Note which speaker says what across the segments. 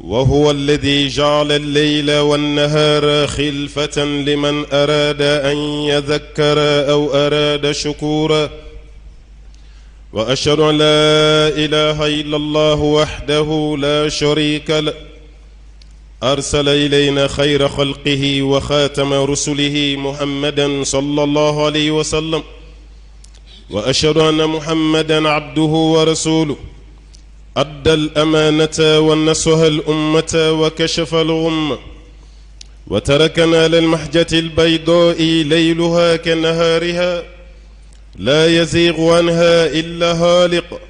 Speaker 1: وهو الذي جعل الليل والنهار خلفة لمن أراد أن يذكر أو أراد شكورا. وأشهد أن لا إله إلا الله وحده لا شريك له، أرسل إلينا خير خلقه وخاتم رسله محمدا صلى الله عليه وسلم. وأشهد أن محمدا عبده ورسوله، أدى الأمانة ونصح الأمة وكشف الغمة، وتركنا للمحجة البيضاء ليلها كنهارها لا يزيغ عنها إلا هالق،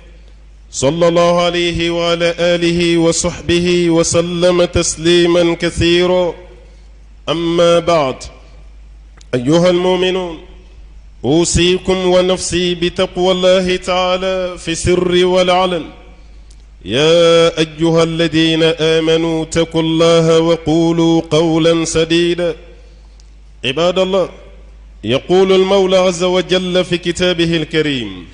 Speaker 1: صلى الله عليه وعلى آله وصحبه وسلم تسليما كثيرا. أما بعد، أيها المؤمنون، أوصيكم ونفسي بتقوى الله تعالى في السر والعلن. يا أيها الذين آمنوا اتقوا الله وقولوا قولا سديدا. عباد الله، يقول المولى عز وجل في كتابه الكريم: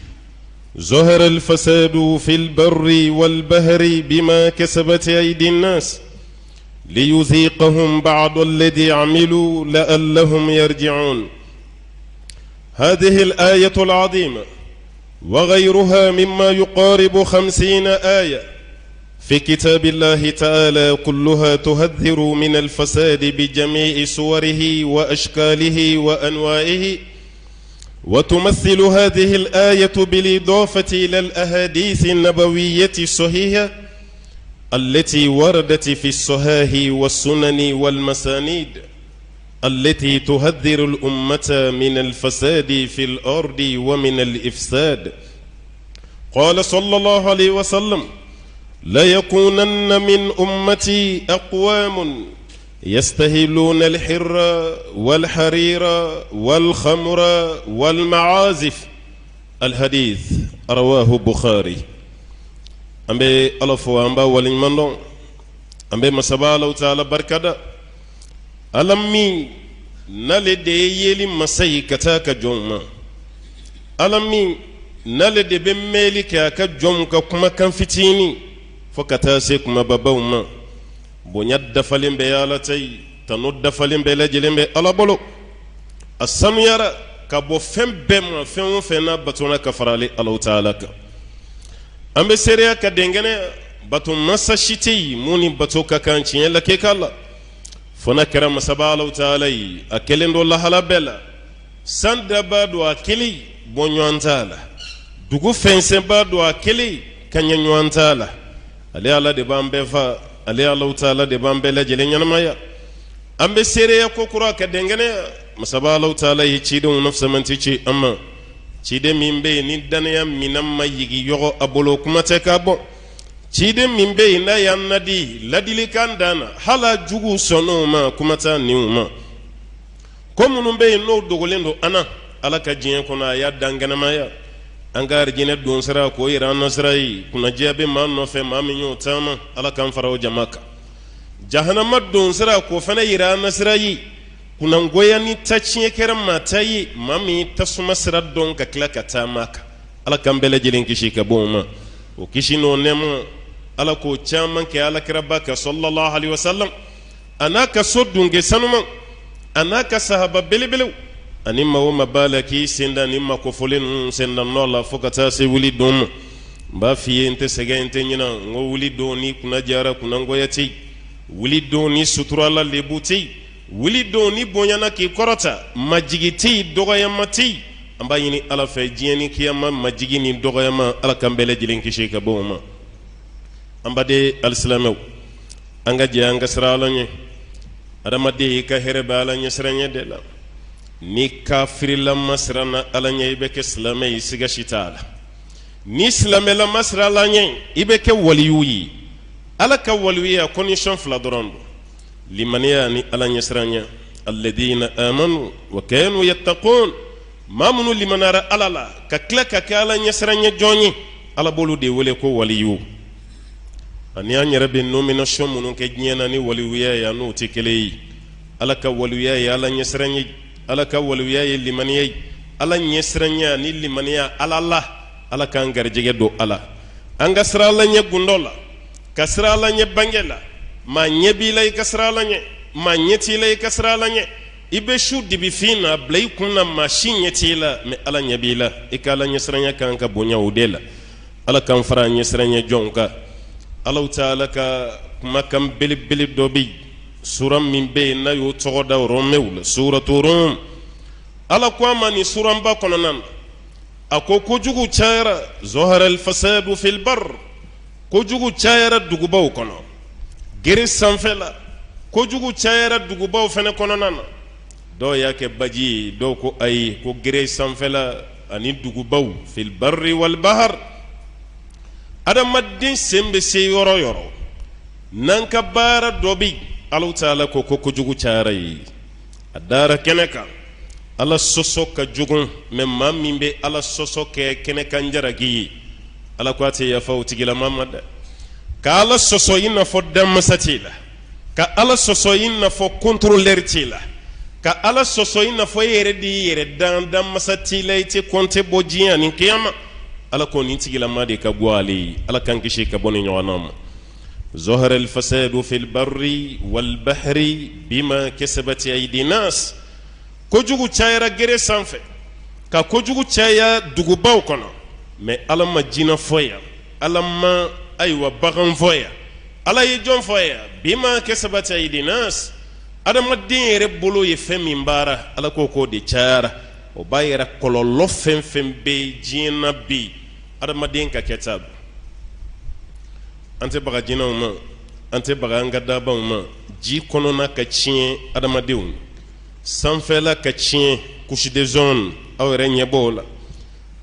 Speaker 1: ظهر الفساد في البر والبحر بما كسبت أيدي الناس ليذيقهم بعض الذي عملوا لعلهم يرجعون. هذه الآية العظيمة وغيرها مما يقارب 50 آية في كتاب الله تعالى كلها تهذر من الفساد بجميع صوره وأشكاله وأنواعه. وتمثل هذه الآية بالإضافة إلى الأحاديث النبوية الصحيحة التي وردت في الصحاح والسنن والمسانيد التي تهذر الأمة من الفساد في الأرض ومن الإفساد. قال صلى الله عليه وسلم: ليكونن من أمتي أقوام يستهلون الحر والحرير والخمر والمعازف. الحديث رواه بخاري. An bɛ Ala fo, an b'a waleɲuman dɔn, an bɛ masaba Alahu taala barikada, Ala min n'ale de ye yeli masa ye ka taa ka jɔnw ma, Ala min n'ale de bɛ mɛnli kɛ a ka jɔnw ka kumakan fitinin fo ka taa se kumababaw ma. Bonya dafalen bɛ Ala ta ye, tanu dafalen bɛɛ lajɛlen bɛ Ala bolo. A sanuyara ka bɔ fɛn bɛɛ ma, fɛn o fɛn n'a batona ka fara ale Alahu taala kan. An bɛ seereya ka denkɛnɛ bato masa si tɛ yen mun ni bato ka kan tiɲɛ la k'e k'a la, fo n'a kɛra masaba Alahu taala ye. A kelen don lahala bɛɛ la, san dabaa don a kelen, bɔ ɲɔgɔn t'a la, dugu fɛnsɛnbaa don a kelen, ka ɲɛ ɲɔgɔn t'a la. Ale Ala de b'an bɛɛ fa, ale Alahu taala de b'an bɛɛ lajɛlen ɲɛnamaya. An bɛ seereya ko kura ka denkɛnɛ masaba Alahu taala ye cidenw nafsamanti ci an ma, ciden min bɛ yen ni danaya minɛn ma yigi yɔgɔ a bolo, kuma tɛ k'a bɔ, ciden min bɛ yen n'a y'an nadi ladilikan dan na, hali a juguw sɔnn'o ma, kuma t'a niw ma. Ko minnu bɛ yen n'o dogolen don an na, Ala ka diɲɛ kɔnɔ a y'a dan kɛnɛmaya, an ka arijinɛ don sira k'o yira an na sira ye. Kunnadiya bɛ maa nɔfɛ, maa min y'o taama, Ala k'an fara o jama kan. Jahanama don sira k'o fana yira an na sira ye. Kunnangoya ni tatiɲɛ kɛra maa ta ye, maa min ye tasuma sira dɔn ka tila ka taama a kan. Ala k'an bɛɛ lajɛlen kisi ka bɔ o ma. O kisi n'o nɛɛma, Ala k'o caman kɛ alakiraba kan sallallahu alaihi wasallam, a n'a ka so dunke sanuman, a n'a ka sahaba belebelew, ani maa o maa b'a la k'i sen da ni maa kofɔlen ninnu senda nɔ la fo ka taa se wuli don ma. N b'a f'i ye, n tɛ sɛgɛn, n tɛ ɲinɛ, n ko wuli don ni kunna jara, kunnangoya tɛ yen. Wuli don ni suturala, lebu tɛ yen. Wuli don ni bonyana k'i kɔrɔta, majigi tɛ yen, dɔgɔyama tɛ yen. An b'a ɲini Ala fɛ, diɲɛ ni kiyama majigi ni dɔgɔyama, Ala k'an bɛɛ lajɛlen kisi ka bɔ o ma. An baden alisilamɛw, an ka jɛ an ka siran Ala ɲɛ. Adamaden, i ka hɛrɛ bɛ Ala ɲɛsiranɲɛ de la. Ni kafirilama siranna Ala ɲɛ, i bɛ kɛ silamɛ ye, siga si t'a la. Ni silamɛlama siran Ala ɲɛ, i bɛ kɛ waliyu ye. Ala ka waliyuya condition fila dɔrɔn don: limaniya ni Ala ɲɛsiranɲɛ. Alladina amanu wa kanu yattaqun. Maa minnu limanara Ala la ka tila ka kɛ Ala ɲɛsiranɲɛ jɔn ye, Ala b'olu de wele ko waliyu. Ani an yɛrɛ bɛ nomination minnu kɛ diɲɛ na ni waliyuya ye, a n'o tɛ kelen ye. Ala ka waliyuya ye Ala ɲɛsiranɲɛ ye, Ala ka waliyuya ye limaniya ye, Ala ɲɛsiranɲɛ ni limaniya Ala la. Ala k'an garijɛgɛ don Ala, an ka siran Ala ɲɛ gundo la. Ka siran Ala ɲɛ bange la, maa ɲɛ b'i la i ka siran Ala ɲɛ, maa ɲɛ t'i la i ka siran Ala ɲɛ. I bɛ su dibifin na, bila i kun na maa si ɲɛ t'i la, mais Ala ɲɛ b'i la. I ka Ala ɲɛsiranya kan ka bonya o de la. Ala k'an fara ɲɛsiranya jɔnw kan. Alahu taala ka kumakan belebele dɔ bɛ yen, sura min bɛ yen n'a y'o tɔgɔ da Rɔmɛw la, suratu Rum. Ala ko a ma nin suranba kɔnɔna na, a ko kojugu cayara, zɔhara alfasadu fil bar, kojugu cayara dugubaw kɔnɔ, gere sanfɛ la, kojugu cayara dugubaw fana kɔnɔna na. Dɔw y'a kɛ baji ye, dɔw ko ayi, ko gere sanfɛla ani dugubaw, fil barri wal bahar. Adamaden sen bɛ se yɔrɔ yɔrɔ n'an ka baara dɔ bɛ yen, Alahu taala ko ko kojugu cayara yen. A dara kɛnɛ kan, Ala sɔsɔ ka jugu, mais maa min bɛ Ala sɔsɔ kɛ kɛnɛkan jalaki ye, Ala ko a tɛ yafa o tigilama ma dɛ. Ka Ala sɔsɔ i n'a fɔ danmasa t'i la, ka Ala sɔsɔ i n'a fɔ contrôleur t'i la, ka Ala sɔsɔ i n'a fɔ e yɛrɛ de y'i yɛrɛ dan, danmasa t'i la, i tɛ compte bɔ diɲɛ ani kiyama. Ala ko nin tigilama de ka go ale ye. Ala k'an kisi ka bɔ nin ɲɔgɔnna ma. Zɔhara alfasadu fil barri wal bahri bima kasabat aydi nas. Kojugu cayara gere sanfɛ, ka kojugu caya dugubaw kɔnɔ, mais Ala ma jinɛ fɔ yan, Ala ma ayiwa bagan fɔ yan, Ala ye jɔn fɔ yan? Bima kasabat aydi nas, adamaden yɛrɛ bolo ye fɛn min baara, Ala ko k'o de cayara. O b'a yira kɔlɔlɔ fɛn fɛn bɛ diɲɛ na bi, adamaden ka kɛta don. An tɛ baga jinɛw ma, an tɛ baga an ka dabaw ma. Ji kɔnɔna ka tiɲɛ adamadenw, sanfɛla ka tiɲɛ, couche d'ozone, aw yɛrɛ ɲɛ b'o la,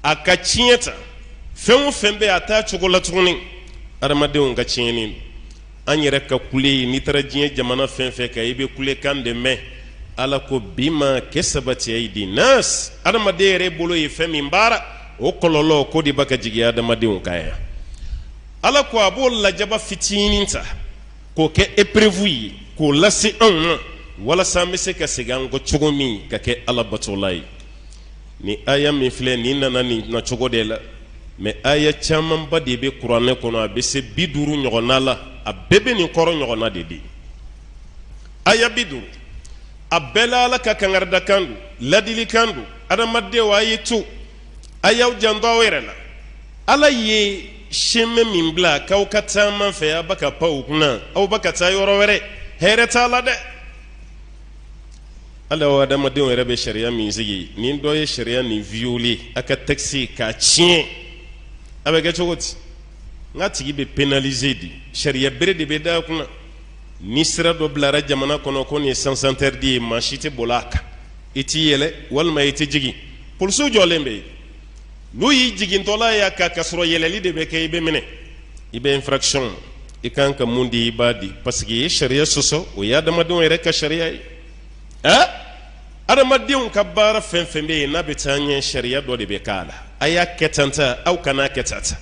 Speaker 1: a ka tiɲɛ ta. Fɛn o fɛn bɛ a t'a cogo la tuguni, adamadenw ka tiɲɛni don. An yɛrɛ ka kule, n'i taara diɲɛ jamana fɛn fɛn kan, i bɛ kulekan de mɛn. Ala ko bima kasabat aydi nas, adamaden yɛrɛ bolo ye fɛn min baara, o kɔlɔlɔ ko de bɛ ka jigin adamadenw kan yan. Ala ko a b'o lajaba fitinin ta k'o kɛ épreuve ye, k'o lase anw ma, walasa an bɛ se ka segin an kɔ cogo min ka kɛ Ala batola ye. Ni aya min filɛ nin nana nin na cogo de la, mais aya camanba de bɛ kuranɛ kɔnɔ, a bɛ se 50 ɲɔgɔnna la, a bɛɛ bɛ nin kɔrɔ ɲɔgɔnna de di. Aya 50, a bɛɛ la Ala ka kangaridakan don, ladilikan don. Adamadenw, a ye to, a y'aw janto aw yɛrɛ la. Ala ye chemin min bila k'aw ka taama fɛ, aw bɛ ka pan o kunna, aw bɛ ka taa yɔrɔ wɛrɛ, hɛrɛ t'a la dɛ. Hali aw adamadenw yɛrɛ bɛ sariya min sigi, ni dɔ ye sariya nin violer, a ka texte k'a tiɲɛ, a bɛ kɛ cogo di? N'a tigi bɛ pénaliser di, sariya bere de bɛ da a kunna. Ni sira dɔ bilara jamana kɔnɔ ko nin ye sens interdit ye, maa si tɛ boli a kan, i t'i yɛlɛ walima i tɛ jigin, polisiw jɔlen bɛ yen. N'u y'i jigintɔla y'a kan ka sɔrɔ yɛlɛli de bɛ kɛ, i bɛ minɛ, i bɛ infraction, i kan ka mun di i b'a di, parce que i ye sariya sɔsɔ. O ye adamadenw yɛrɛ ka sariya ye. Ɛ adamadenw ka baara fɛn fɛn bɛ yen n'a bɛ taa ɲɛ, sariya dɔ de bɛ k'a la. A y'a kɛ tan ta, aw kan'a kɛ tan ta.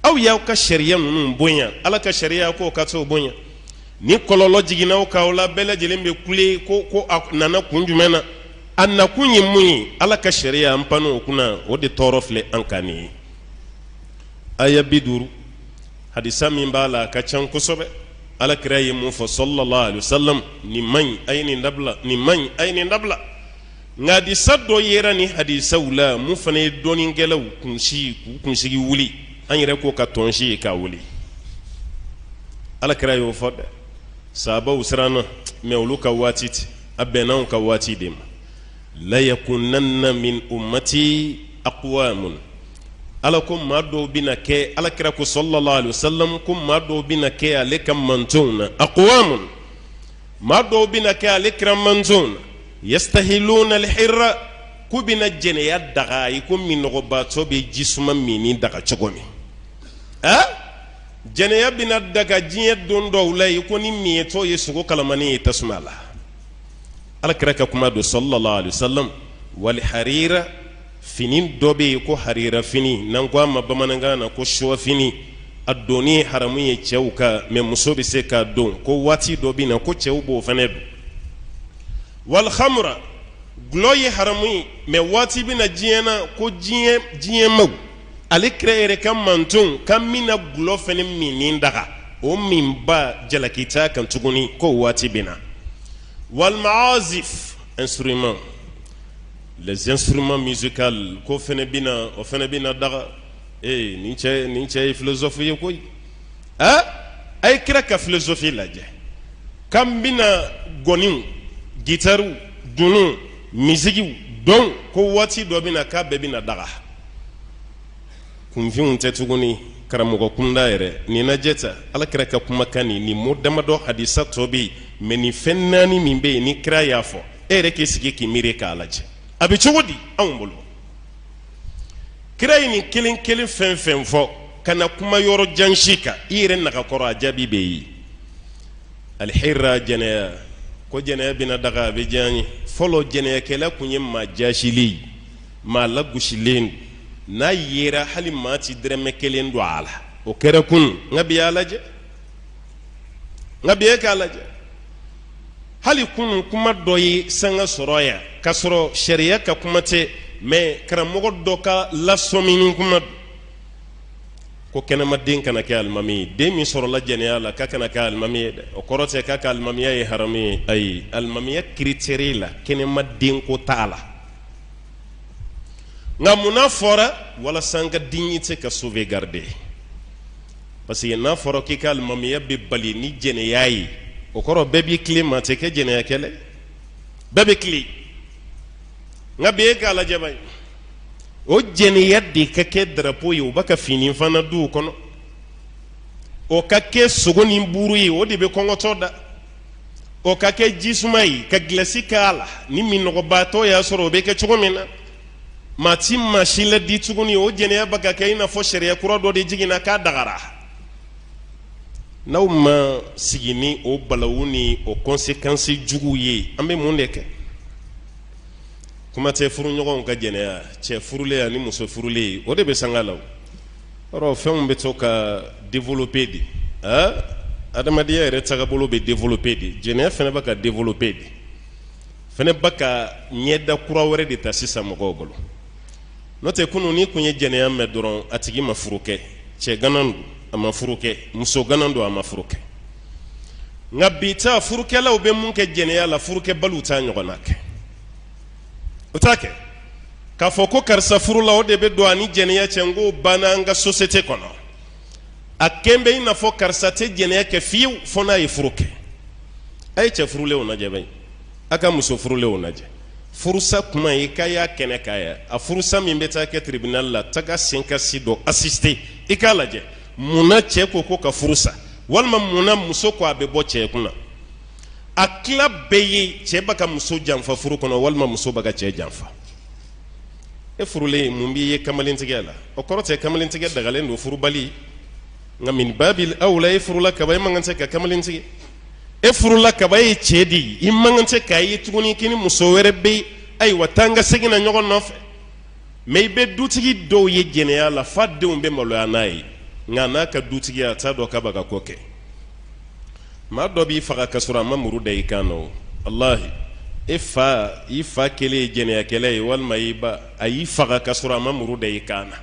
Speaker 1: Aw y'aw ka sariya ninnu bonya, Ala ka sariya k'o ka t'o bonya. Ni kɔlɔlɔ jiginna aw kan, aw la bɛɛ lajɛlen bɛ kule ko ko a nana kun jumɛn na? A nakun ye mun ye? Ala ka sariya, an panna o kunna, o de tɔɔrɔ filɛ an kan nin ye. Aya 50, hadisa min b'a la a ka ca kosɛbɛ. Ala kira ye mun fɔ sallallahu alaihi wasallam? Nin man ɲi, a ye nin dabila, nin man ɲi, a ye nin dabila. Nka hadisa dɔ yera nin hadisaw la mun fana ye dɔnnikɛlaw kunsi k'u kunsigi wuli, an yɛrɛ ko ka tɔnsi ye k'a wuli. Ala kira y'o fɔ dɛ. Sahabaw siranna, mais olu ka waati tɛ, a bɛnna anw ka waati de ma. La yakunanna min ummati aqwamun, Ala ko maa dɔw bɛna kɛ, Ala kira ko sallallahu alaihi wasallam ko maa dɔw bɛna kɛ ale ka mantonw na, aqwamun, maa dɔw bɛna kɛ ale kira mantonw na, yastahiluna alhirra, k'u bɛna jɛnɛya daga i ko minnɔgɔbaatɔ bɛ ji suma minni daga cogo min. A jɛnɛya bɛna daga diɲɛ don dɔw la i ko ni miɲɛtɔ ye sogo kalamani ye tasuma la. Ala kira ka kuma don sallallahu alaihi wasallam. Wal harira, fini dɔ bɛ yen ko harira fini, n'an ko a ma bamanankan na ko soie fini, a donni ye haramu ye cɛw kan, mais muso bɛ se k'a don. Ko waati dɔ bɛ na ko cɛw b'o fana don. Wal khamra, gulɔ ye haramu ye, mais waati bɛ na diɲɛ na ko diɲɛ diɲɛmaw, ale kira yɛrɛ ka mantonw ka min na gulɔ fana minni daga. O minba jalaki t'a kan tuguni k'o waati bɛ na. Walmaazif, instrument, les instruments musicaux, k'o fɛnɛ bɛ na, o fɛnɛ bɛ na daga. Ee, nin cɛ ye philosophe ye koyi. A a ye kira ka philosophie lajɛ k'an bɛna gɔniw, gitariw, dununw, misikiw dɔn, ko waati dɔ bɛ na k'a bɛɛ bɛna daga. Kunfinw tɛ tuguni, karamɔgɔ kunda yɛrɛ nin lajɛ ta. Ala kira ka kumakan nin mot damadɔ, hadisa tɔ bɛ yen, mɛ nin fɛn naani min bɛ yen ni kira y'a fɔ, e yɛrɛ k'i sigi k'i miiri k'a lajɛ, a bɛ cogo di anw bolo? Kira ye nin kelen kelen fɛn fɛn fɔ ka na kuma yɔrɔ jan si kan, i yɛrɛ nagakɔrɔ a jaabi bɛ yen. Alihira, jɛnɛya, ko jɛnɛya bɛna daga, a bɛ diya an ye. Fɔlɔ, jɛnɛyakɛla kun ye maa jaasilen ye, maa lagusilen, n'a yera hali maa ti dɛrɛmɛ kelen don a la. O kɛra kunun, nka bi y'a lajɛ, nka bi e k'a lajɛ, hali kunun kuma dɔ ye sanga sɔrɔ yan k'a sɔrɔ sariya ka kuma tɛ, mɛ karamɔgɔ dɔ ka lasɔmini kuma don ko kɛnɛmaden kana kɛ alimami ye. Den min sɔrɔla jɛnɛya la, k'a kana kɛ alimami ye dɛ. O kɔrɔ tɛ k'a ka alimamiya ye haramu ye, ayi. Alimamiya critère la, kɛnɛmaden ko t'a la. Nka munna fɔra? Walasa an ka dignité ka sauvegarder, parce que n'a fɔra k'i ka alimamiya bɛ bali ni jɛnɛya ye, o kɔrɔ bɛɛ b'i tilen, maa tɛ kɛ jɛnɛya kɛlɛ, bɛɛ bɛ tilen. Nka bi e k'a lajɛ ba ye, o jɛnɛya de ka kɛ drapeau ye, o b'a ka fini fana duw kɔnɔ, o ka kɛ sogo ni buru ye, o de bɛ kɔngɔtɔ da, o ka kɛ jisuma ye ka gilasi k'a la, ni minɔgɔbaatɔ y'a sɔrɔ, o bɛ kɛ cogo min na, maa ti maa si ladi tuguni. O jɛnɛya bɛ ka kɛ i n'a fɔ sariya kura dɔ de jiginna k'a dagara. N'aw ma sigi ni o balawu ni o conséquence juguw ye, an bɛ mun de kɛ? Kuma tɛ furuɲɔgɔnw ka jɛnɛya, cɛ furulen ani muso furulen, o de bɛ sanga la. O yɔrɔ fɛnw bɛ to ka développer de. Ah, adamadenya yɛrɛ tagabolo bɛ développer de, jɛnɛya fana bɛ ka développer de, fana bɛ ka ɲɛda kura wɛrɛ de ta sisan mɔgɔw bolo. N'o tɛ, kunun n'i kun ye jɛnɛya mɛn dɔrɔn, a tigi ma furu kɛ, cɛ ganan don, a ma furu kɛ, muso ganan don, a ma furu kɛ. Nka bi ta, furukɛlaw bɛ mun kɛ jɛnɛya la, furukɛbaliw t'a ɲɔgɔnna kɛ, o t'a kɛ. K'a fɔ ko karisa furula, o de bɛ don ani jɛnɛya cɛ, n k'o banna an ka société kɔnɔ. A kɛn bɛ i n'a fɔ karisa tɛ jɛnɛya kɛ fiyewu fo n'a ye furu kɛ. A ye cɛ furulenw lajɛ bɛ, a ka muso furulenw lajɛ. Furusa kuma ye k'a y'a kɛnɛ k'a ye, a furusa min bɛ taa kɛ tribunal la, taga sen ka si dɔ assister, i k'a lajɛ munna cɛ ko ko ka furu sa, walima munna muso ko a bɛ bɔ cɛ kunna. A tila bɛɛ ye cɛ bɛ ka muso janfa furu kɔnɔ, walima muso bɛ ka cɛ janfa. E furulen, mun b'i ye kamalentigɛ la? O kɔrɔ tɛ kamalentigɛ dagalen don furubali, nka min babil awla, e furula kaba, e man kan tɛ ka kamalen tigɛ. E furula kaba, e ye cɛ de ye, i man kan tɛ k'a ye tuguni k'i ni muso wɛrɛ bɛ yen, ayiwa, taa n ka segin na ɲɔgɔn nɔfɛ. Mɛ i bɛ dutigi dɔw ye jɛnɛya la, fa denw bɛ maloya n'a ye, nka n'a ka dutigi, a t'a dɔn k'a b'a ka ko kɛ. Maa dɔ b'i faga ka sɔrɔ a ma muru da i kan na. O walahi, e fa, i fa kelen ye jɛnɛyakɛla ye, walima i ba, a y'i faga ka sɔrɔ a ma muru da i kan na.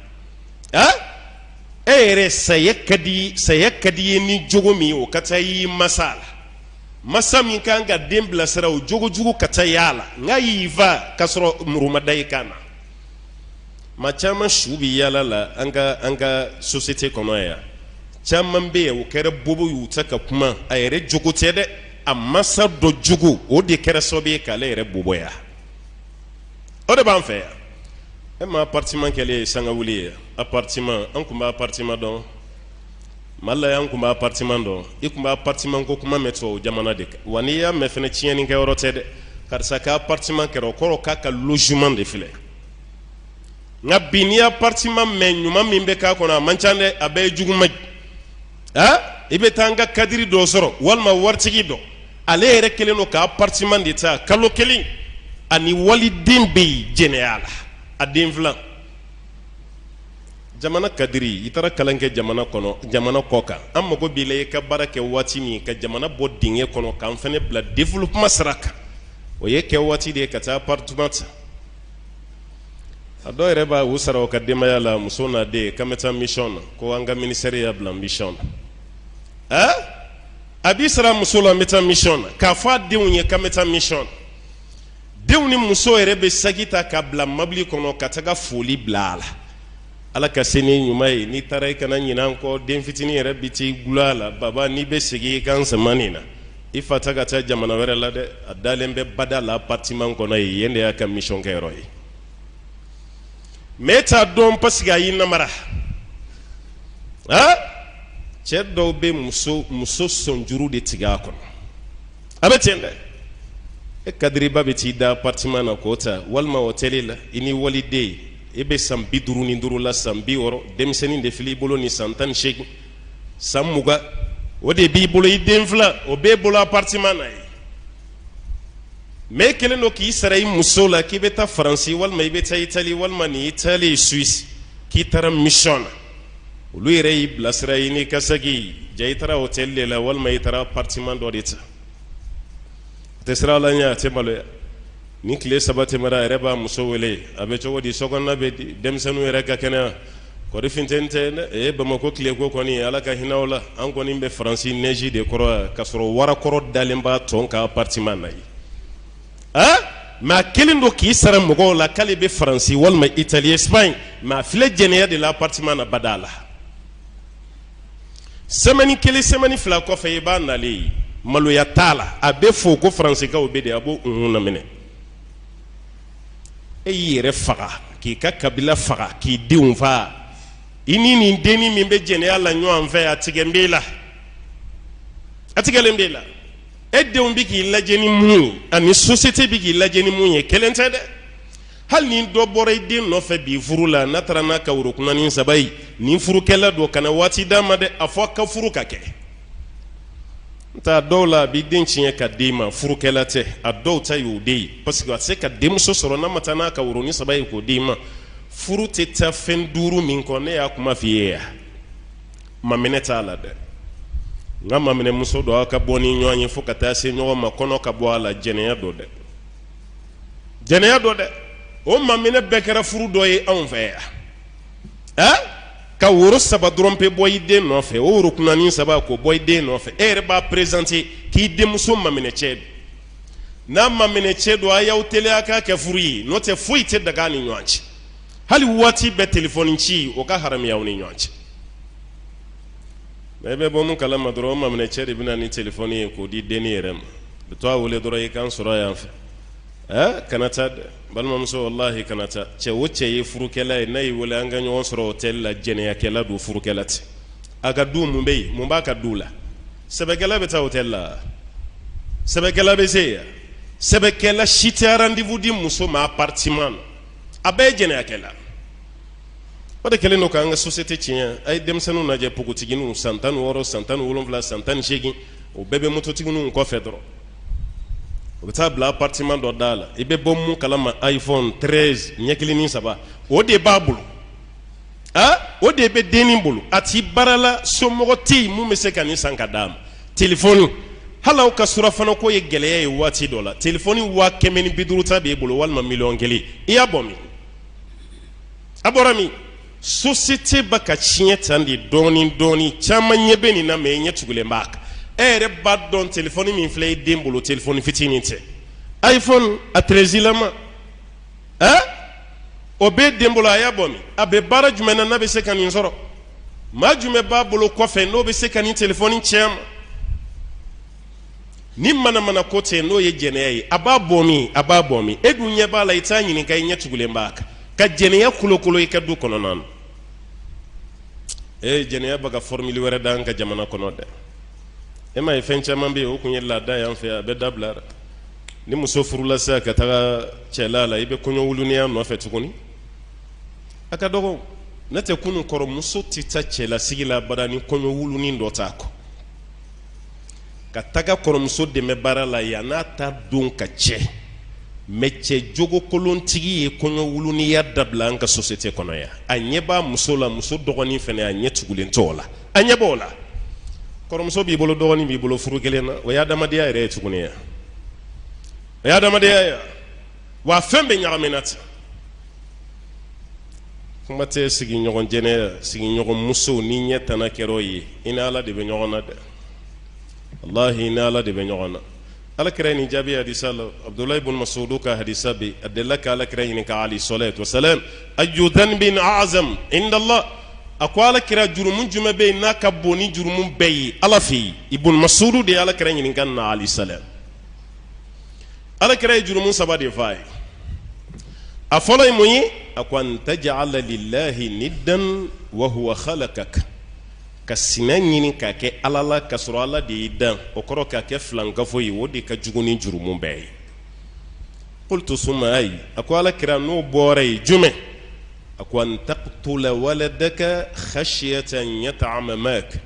Speaker 1: A e yɛrɛ, saya ka di ye ni jogo min ye, o ka taa y'i masa la, masa min kan ka den bilasira, o jogo jugu ka taa y'a la, nka y'i fa ka sɔrɔ muru ma da i kan na. Maa caman su bɛ yaala la an ka société kɔnɔ yan. Caman bɛ yen, o kɛra bobo ye, u tɛ ka kuma, a yɛrɛ jogo tɛ dɛ, a masa dɔ jogo, o de kɛra sababu ye k'ale yɛrɛ boboya. O de b'an fɛ yan. E ma appartement kɛlen ye sangawuli ye. Appartement, an tun b'a appartement dɔn Mali la yan, an tun b'a appartement dɔn. I tun b'a appartement ko kuma mɛn tubabu jamana de kan wa. N'i y'a mɛn fɛnɛ, tiɲɛnikɛyɔrɔ tɛ dɛ. Karisa ka appartement kɛra, o kɔrɔ k'a ka logement de filɛ. Nka bi, n'i appartement mɛn, ɲuman min bɛ k'a kɔnɔ, a man ca dɛ, a bɛɛ ye juguman ye. A i bɛ taa an ka cadre dɔ sɔrɔ, walima waritigi dɔ, ale yɛrɛ kɛlen don ka appartement de ta kalo kelen, ani waliden bɛ yen jɛnɛya la, a den filan. Jamana cadre, i taara kalan kɛ jamana kɔnɔ, jamana kɔ kan, an mago b'i la i ka baara kɛ waati min ka jamana bɔ dingɛ kɔnɔ, k'an fana bila développement sira kan, o ye kɛ waati de ye ka taa appartement ta. A dɔw yɛrɛ b'a u sara u ka denbaya la, muso n'a den, k'an bɛ taa mission na, ko an ka ministère y'a bila mission na. A a b'i sara muso la, n bɛ taa mission na, k'a fɔ a denw ye k'an bɛ taa mission na. Denw ni muso yɛrɛ bɛ saki ta ka bila mabili kɔnɔ ka taga foli bila a la. Ala ka se ni ɲuman ye, n'i taara i kana ɲinɛ an kɔ. Den fitinin yɛrɛ bɛ t'i gulon a la: baba, n'i bɛ segin i ka n sama nin na. I fa ta ka taa jamana wɛrɛ la dɛ, a dalen bɛ bada la appartement kɔnɔ yen. Yen de y'a ka mission kɛyɔrɔ ye. Mais e t'a dɔn parce que a y'i namara. A cɛ dɔw bɛ muso sɔnjuru de tigɛ a kɔnɔ. A bɛ ten dɛ. E kadiriba bɛ t'i da appartement na k'o ta, walima hôtel la, i ni waliden. E bɛ san 55 la, san 60, denmisɛnnin de filɛ i bolo ni san 18, san 20, o de b'i bolo. I den fila, o b'e bolo appartement na ye. Mais e kɛlen don k'i sara i muso la k'i bɛ taa Faransi, walima i bɛ taa Itali, walima nin Itali, Suisse, k'i taara mission na. Olu yɛrɛ y'i bilasira i n'i ka saki ja. I taara hôtel de la, walima i taara appartement dɔ de ta. A tɛ siran Ala ɲɛ, a tɛ maloya. Ni tile 3 tɛmɛra, a yɛrɛ b'a muso wele: a bɛ cogo di? Sokɔnɔna bɛ di? Denmisɛnninw yɛrɛ ka kɛnɛya? Kɔri funteni tɛ dɛ? E Bamakɔ tileko kɔni, Ala ka hinɛ o la. An kɔni bɛ Faransi neige de kɔrɔ, ka sɔrɔ warakɔrɔ dalen b'a tɔn ka appartement na yen. A mais a kelen don k'i sara mɔgɔw la k'ale bɛ Faransi walima Italie, Espagne, mais a filɛ jɛnɛya de la appartement na bada la. Semaine kelen, semaine 2 kɔfɛ, i b'a nalen ye, maloya t'a la, a bɛ fo ko Faransikaw bɛ de, a b'o unhun laminɛ. E y'i yɛrɛ faga, k'i ka kabila faga, k'i denw fa. I ni nin dennin min bɛ jɛnɛya la ɲɔgɔn fɛ, a tigɛ b'e la, a tigɛlen b'e la. E denw bɛ k'i lajɛ ni mun ye, ani société bɛ k'i lajɛ ni mun ye, kelen tɛ dɛ. Hali ni dɔ bɔra i den nɔfɛ bi furu la, n'a taara n'a ka worokunanin saba ye, nin furukɛla don, kana waati d'a ma dɛ, a fɔ ka furu ka kɛ. N ta dɔw la, a b'i den tiɲɛ ka d'e ma. Furukɛla tɛ, a dɔw ta y'o de ye, parce que a tɛ se ka denmuso sɔrɔ n'a ma taa n'a ka woronin saba ye k'o d'i ma. Furu tɛ taa fɛn duuru min kɔ, ne y'a kuma f'i ye yan, maminɛ t'a la dɛ. N ka maminɛmuso don, aw ka bɔ ni ɲɔgɔn ye fo ka taa se ɲɔgɔn ma, kɔnɔ ka bɔ a la, jɛnɛya don dɛ, jɛnɛya don dɛ. O maminɛ bɛɛ kɛra furu dɔ ye anw fɛ yan. Ɛ ka woro saba dɔrɔn pe bɔ i den nɔfɛ, o woro kunnanin saba k'o bɔ i den nɔfɛ, e yɛrɛ b'a présenter k'i denmuso maminɛ cɛ don. N'a maminɛ cɛ don, a y'aw teliya k'a kɛ furu ye, n'o tɛ foyi tɛ daga ni ɲɔgɔn cɛ. Hali waati bɛɛ telefɔni ci, o ka haramiya aw ni ɲɔgɔn cɛ. Mais i bɛ bɔ mun kalama dɔrɔn, o maminɛ cɛ de bɛ na ni telefɔni ye k'o di denni yɛrɛ ma. A bɛ to a wele dɔrɔn: i kan sɔrɔ yan fɛ. Ɛ kana taa dɛ, balimamuso, walahi kana taa. Cɛ o cɛ ye furukɛla ye, n'a y'i wele an ka ɲɔgɔn sɔrɔ hôtel la, jɛnɛyakɛla don, furukɛla tɛ. A ka du mun bɛ yen? Mun b'a ka du la? Sɛbɛkɛla bɛ taa hôtel la? Sɛbɛkɛla bɛ se yen? Sɛbɛkɛla si tɛ rendez-vous di muso ma appartement na. A bɛɛ ye jɛnɛyakɛla. O de kɛlen don k'an ka société tiɲɛ. A ye denmisɛnninw lajɛ, npogotigininw, san 16, san 17, san 18, o bɛɛ bɛ mototigininw kɔfɛ dɔrɔn. O bɛ taa bila appartement dɔ da la. I bɛ bɔ mun kalama? iPhone 13 ɲɛ kelen ni saba, o de b'a bolo. A o de bɛ dennin bolo. A ti baara la, somɔgɔ tɛ yen mun bɛ se ka nin san ka d'a ma. Telefɔni, hali aw ka surafana ko ye gɛlɛya ye waati dɔ la, telefɔni 150,000 ta b'e bolo, walima miliyɔn 1, i y'a bɔ min? A bɔra min? Société bɛ ka tiɲɛ tan de dɔɔni dɔɔni. Caman ɲɛ bɛ nin na, mais i ɲɛ tugulen b'a kan. E yɛrɛ b'a dɔn, telefɔni min filɛ i den bolo, telefɔni fitinin tɛ. iPhone a 13 lama, ɛ o b'e den bolo. A y'a bɔ min? A bɛ baara jumɛn na n'a bɛ se ka nin sɔrɔ? Maa jumɛn b'a bolo kɔfɛ n'o bɛ se ka nin telefɔni tiɲɛ ma? Ni manamana ko tɛ, n'o ye jɛnɛya ye, a b'a bɔ min? A b'a bɔ min? E dun ɲɛ b'a la, i t'a ɲininka, i ɲɛ tugulen b'a kan ka jɛnɛya kolokolo i ka du kɔnɔna na. Ee, jɛnɛya bɛ ka formule wɛrɛ d'an ka jamana kɔnɔ dɛ. E m'a ye, fɛn caman bɛ yen, o kun ye laada y'an fɛ, a bɛ dabila. Ni muso furula sisan ka taga cɛla la, i bɛ kɔɲɔ wuluniya nɔfɛ tuguni, a ka dɔgɔ. Ne tɛ kunun kɔrɔ, muso tɛ taa cɛlasigi la abada ni kɔɲɔ wulunin dɔ t'a kɔ ka taga kɔrɔmuso dɛmɛ baara la yan n'a ta don ka cɛ. Mais cɛ jogokolontigi ye kɔɲɔ wuluniya dabila an ka société kɔnɔ yan. A ɲɛ b'a muso la, muso dɔgɔnin fana, a ɲɛ tugulen t'o la, a ɲɛ b'o la. Kɔrɔmuso b'i bolo, dɔgɔnin b'i bolo furu kelen na, o ye adamadenya yɛrɛ ye tuguni yan? O ye adamadenya ye wa? Fɛn bɛ ɲagamina ten. Kuma tɛ sigiɲɔgɔn jɛnɛya, sigiɲɔgɔn musow, ni ɲɛ tana kɛra o ye, i ni Ala de bɛ ɲɔgɔn na dɛ. Walahi ni Ala de bɛ ɲɔgɔn na. Ala kira ye nin jaabi hadisa la, Abudulayi bun Masudu ka hadisa bɛ a delila ka ala kira ɲininka alayhi salatu wasalam ayu dhanbin a'zam indallah a ko ala kira jurumu jumɛn bɛ yen n'a ka bon ni jurumu bɛɛ ye ala fɛ yen Ibn Masudu de ye ala kira ɲininka na alayhi salam ala kira ye jurumu saba de fɔ a ye a fɔlɔ ye mun ye a ko an taj'ala lillahi niddan wa huwa khalaqak ka sina ɲini k'a kɛ ala la ka sɔrɔ ala de y'i dan o kɔrɔ k'a kɛ filankafo ye o de ka jugu ni jurumu bɛɛ ye qultu summa ay a ko ala kira n'o bɔra yen jumɛn a ko an taqtula waladaka khashyata an yat'ama ma'ak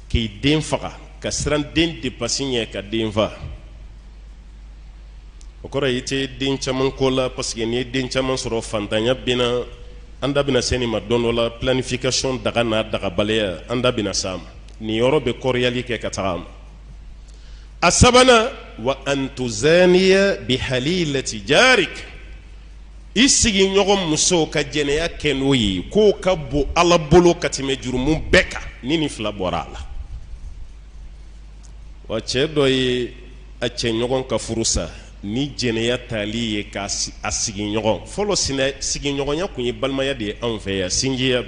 Speaker 1: k'i den faga ka siran den depasi ɲɛ ka den fa o kɔrɔ i tɛ den caman ko la parce que n'i ye den caman sɔrɔ fantanya bɛ na an da bɛna se nin ma don dɔ la planification daga n'a dagabaliya an da bɛna s'a ma nin yɔrɔ bɛ kɔrɔyali kɛ ka taga a ma a sabanan wa an tuzaniya bihalilati jarik i sigiɲɔgɔn muso ka jɛnɛya kɛ n'o ye k'o ka bon ala bolo ka tɛmɛ jurumu bɛɛ kan ni nin fila bɔra a la wa cɛ dɔ ye a cɛɲɔgɔn ka furu sa ni jɛnɛya taali ye k'a a sigiɲɔgɔn fɔlɔ sigiɲɔgɔnya tun ye balimaya de ye anw fɛ yan sinjiya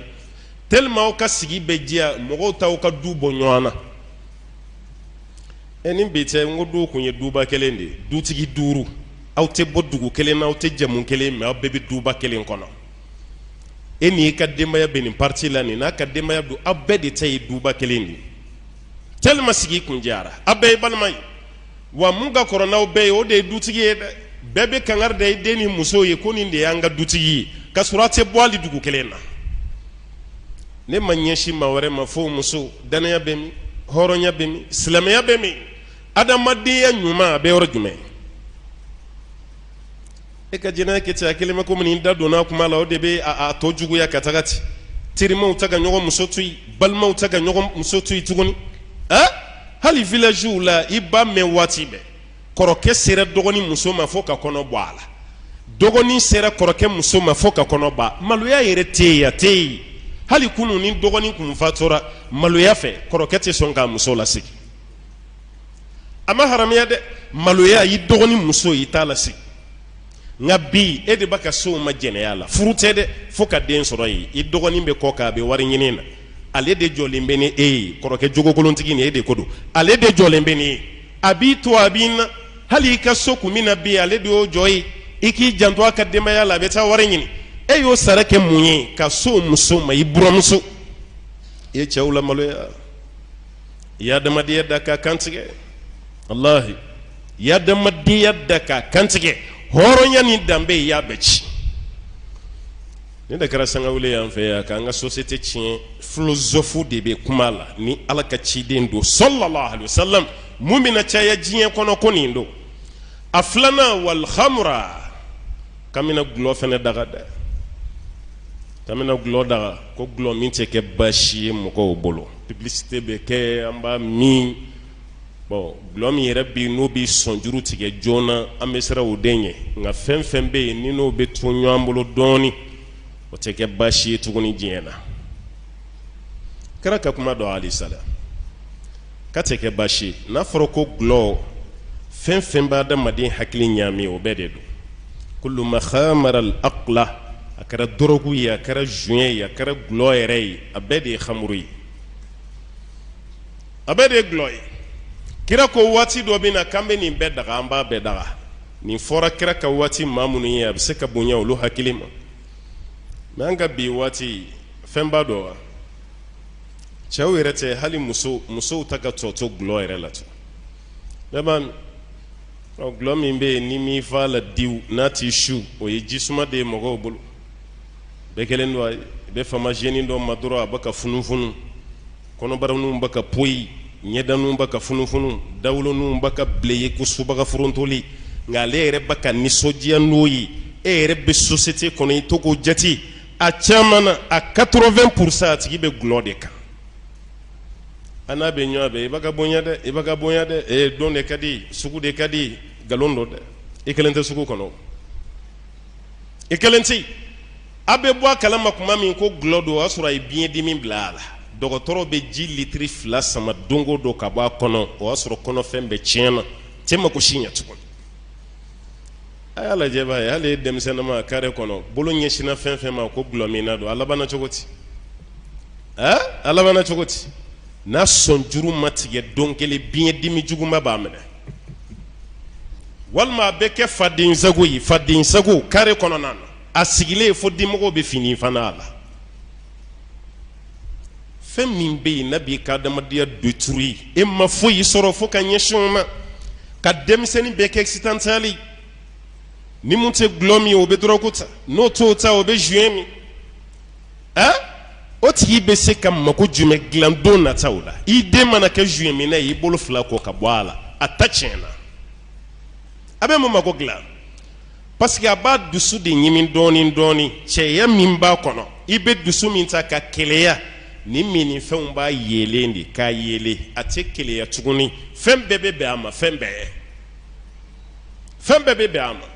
Speaker 1: tellement aw ka sigi bɛ diya mɔgɔw t'aw ka du bɔ ɲɔgɔn na ɛ ni bi tɛ n ko duw tun ye duba kelen de ye dutigi duuru aw tɛ bɔ dugu kelen na aw tɛ jamu kelen mais aw bɛɛ bɛ duba kelen kɔnɔ e n'i ka denbaya bɛ nin partie la nin n'a ka denbaya don aw bɛɛ de ta ye duba kelen de ye tellement sigi kun diyara aw bɛɛ ye balima ye wa mun ka kɔrɔ n'aw bɛɛ ye o de ye dutigi ye dɛ bɛɛ bɛ kangari da i den ni muso ye ko nin de y'an ka dutigi ye ka sɔrɔ a tɛ bɔ hali dugu kelen na ne ma ɲɛsin maa wɛrɛ ma fo muso dannaya bɛ min hɔrɔnya bɛ min silamɛya bɛ min adamadenya ɲuman a bɛ yɔrɔ jumɛn e ka jɛnɛya kɛ ten a kɛlen bɛ komi ni da donna kuma la o de bɛ a tɔ juguya ka taga ten terimaw tɛ ka ɲɔgɔn muso to yen balimaw tɛ ka ɲɔgɔn muso to yen tuguni ɛ hali villagew la i b'a mɛn waati bɛɛ kɔrɔkɛ sera dɔgɔnin muso ma fo ka kɔnɔ bɔ a la dɔgɔnin sera kɔrɔkɛ muso ma fo ka kɔnɔ bɔ maloya yɛrɛ tɛ yen a tɛ yen hali kunun ni dɔgɔnin kun fatura maloya fɛ kɔrɔkɛ tɛ sɔn k'a muso lasegin a ma haramuya dɛ maloya i dɔgɔnin muso i t'a lasegin nka bi e de b'a ka se o ma jɛnɛya la furu tɛ dɛ fo ka den sɔrɔ yen i dɔgɔnin bɛ kɔ kan a bɛ wari ɲini na ale de jɔlen bɛ ni e ye kɔrɔkɛ jogokolontigi nin e de ko don ale de jɔlen bɛ ni e a b'i to a b'i na hali i ka so kun min na bi ale de y'o jɔ ye i k'i janto a ka denbaya la a bɛ taa wari ɲini e y'o sara kɛ mun ye ka s'o muso ma i buramuso i ye cɛw lamaloya i y'adamadenya da k'a kantigɛ walahi i y'adamadenya da k'a kantigɛ hɔrɔnya ni danbe i y'a bɛɛ ci nin de kɛra sangawuli y'an fɛ yan k'an ka société tiɲɛ philosophe de bɛ kuma la ni ala ka ciden don sallallahu alaihi wasallam mun bɛna caya diɲɛ kɔnɔ ko nin don a filanan wal khamra k'an bɛna gulɔ fɛnɛ daga dɛ k'an bɛna gulɔ daga ko gulɔ min tɛ kɛ baasi ye mɔgɔw bolo publicité bɛ kɛ an b'a min bon gulɔ min yɛrɛ bɛ n'o bɛ sɔnjuru tigɛ joona an bɛ siran o de ɲɛ nka fɛn fɛn bɛ yen ni n'o bɛ to ɲɔgɔn bolo dɔɔnin o tɛ kɛ baasi ye tuguni diɲɛ na kira ka kuma dɔ alisa la k'a tɛ kɛ baasi ye n'a fɔra ko gulɔ fɛn fɛn bɛ adamaden hakili ɲaami o bɛɛ de don kullu ma khamara al aqla a kɛra dɔrɔgu ye a kɛra joint ye a kɛra gulɔ yɛrɛ ye a bɛɛ de ye hamuru ye a bɛɛ de ye gulɔ ye kira ko waati dɔ bɛ na k'an bɛ nin bɛɛ daga an b'a bɛɛ daga nin fɔra kira ka waati maa minnu ye a bɛ se ka bonya olu hakili ma mais an ka bi waati fɛnba dɔ wa cɛw yɛrɛ tɛ hali muso musow ta ka tɔ to gulɔ yɛrɛ la tun bɛɛ b'a min ɔ gulɔ min bɛ yen ni m'i fa la diw n'a t'i su o ye jisuma de ye mɔgɔw bolo bɛɛ kɛlen don a ye i bɛ fama jeune dɔ ma dɔrɔn a bɛ ka funufunu kɔnɔbaraninw bɛ ka poyi ɲɛdaninw bɛ ka funufunu dawoloninw bɛ ka bilen ye ko subaga forontoli nka ale yɛrɛ bɛ ka nisɔndiya n'o ye e yɛrɛ bɛ société kɔnɔ i to k'o jate a caman na a 80 pour cent a tigi bɛ gulɔ de kan an n'a bɛ ɲɔgɔn fɛ i b'a ka bonya dɛ i b'a ka bonya dɛ ee don de ka di sugu de ka di nkalon don dɛ i kelen tɛ sugu kɔnɔ i kelen tɛ a bɛ bɔ a kalama kuma min ko gulɔ don o y'a sɔrɔ a ye biɲɛdimi bila a la Dɔgɔtɔrɔ bɛ ji litiri 2 sama don o don ka bɔ a kɔnɔ. O y'a sɔrɔ kɔnɔfɛn bɛɛ tiɲɛna, cɛ mako si ɲɛ tuguni. A y'a lajɛ b'a ye, hali denmisɛnninma kare kɔnɔ, bolo ɲɛsinna fɛn fɛn ma ko gulɔminna don, a labanna cogo di? A labanna cogo di? N'a sɔnjuru ma tigɛ don kelen, biɲɛ dimi juguba b'a minɛ, walima a bɛ kɛ faden sago ye. Faden sago kare kɔnɔna na, a sigilen fo dimɔgɔw bɛ fini fana a la. Fɛn min bɛ yen n'a b'i ka adamadenya détruire, e ma foyi sɔrɔ fo ka ɲɛsin o ma, ka denmisɛnnin bɛɛ kɛ accidentel. Ni mun tɛ gulɔ min, o bɛ dɔrɔgu ta, n'o t'o ta, o bɛ joint min. A o tigi bɛ se ka mako jumɛn dilan don nataw la? I den mana kɛ joint minna ye, i bolo fila kɔ ka bɔ a la, a ta tiɲɛna. A bɛ mun mako dilan? Parce que a b'a dusu de ɲimi dɔɔni dɔɔni. Cɛya min b'a kɔnɔ, i bɛ dusu min ta ka keleya, ni minnifɛnw b'a yeelen de k'a yeelen, a tɛ keleya tuguni. Fɛn bɛɛ bɛ bɛn a ma, fɛn bɛɛ, fɛn bɛɛ bɛ bɛn a ma.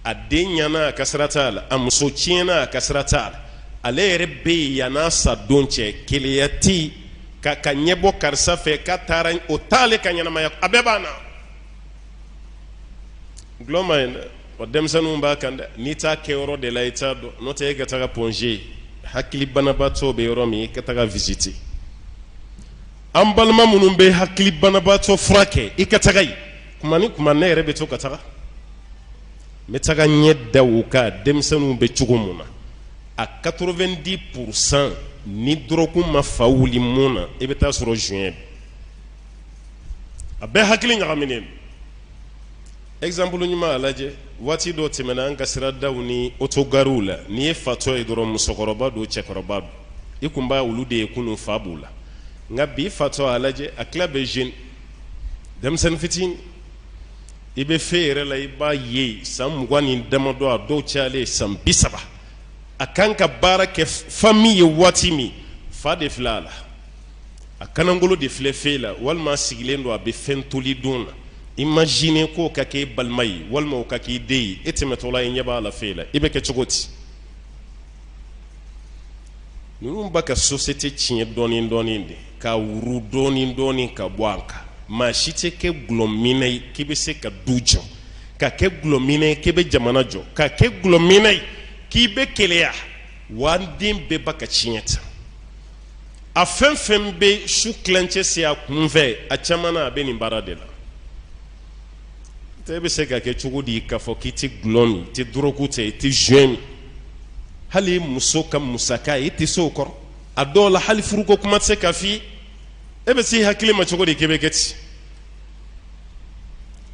Speaker 1: A den ɲana, a ka sira t'a la. A muso tiɲɛna, a ka sira t'a la. Ale yɛrɛ bɛ yen yann'a sa don cɛ, keleya tɛ yen ka ɲɛbɔ karisa fɛ k'a taara, o t'ale ka ɲɛnamaya, a bɛɛ banna. Gulɔ man ɲi dɛ, wa denmisɛnninw b'a kan dɛ. N'i t'a kɛyɔrɔ de la, i t'a dɔn. N'o tɛ, e ka taga Point G, hakili banabaatɔ bɛ yɔrɔ min, i ka taga visiter. An balima minnu bɛ hakili banabaatɔ furakɛ, i ka taga yen kuma ni kuma. Ne yɛrɛ bɛ to ka taga, n bɛ taga ɲɛ da u kan, denmisɛnninw bɛ cogo mun na. A 90 %, ni dɔrɔgu ma fa wuli mun na, i bɛ taa sɔrɔ joint. A bɛɛ hakili ɲagaminen don. Exemple ɲuman, a lajɛ, waati dɔ tɛmɛna, an ka siradaw ni otogarew la, n'i ye fatɔ ye dɔrɔn, musokɔrɔba don, cɛkɔrɔba don, i kun b'a olu de ye kunun, fa b'u la. Nka bi fatɔ, a lajɛ, a tila bɛ jeune, denmisɛnnin fitinin. I bɛ fɛ yɛrɛ la, i b'a ye san 20 ni damadɔ, a dɔw cayalen san 30. A kan ka baara kɛ famille ye waati min, fa de filɛ a la, a kanangolo de filɛ fɛ la, walima a sigilen don, a bɛ fɛn toli dun na. Imagine k'o ka kɛ e balima ye, walima o ka k'i den ye, e tɛmɛtɔla i ɲɛ b'a la fɛ la, i bɛ kɛ cogo di? Ninnu b'a ka société tiɲɛ dɔɔni dɔɔni de, ka wuru dɔɔni dɔɔni ka bɔ a kan. Maa si tɛ kɛ gulɔminɛ ye k'i bɛ se ka du jɔ, ka kɛ gulɔminɛ ye k'i bɛ jamana jɔ, ka kɛ gulɔminɛ ye k'i bɛ keleya. Wa an den bɛɛ b'a ka tiɲɛ ta. A fɛn fɛn bɛ su tilancɛ se a kun fɛ, a caman na, a bɛ nin baara de la. E bɛ se ka kɛ cogo di k'a fɔ k'i tɛ gulɔ min, i tɛ dɔrɔgu ta, i tɛ joint min, hali muso ka musaka i tɛ se o kɔrɔ? A dɔw la, hali furuko kuma tɛ se ka f'i ye. E bɛ se hakili ma cogo di k'e bɛ kɛ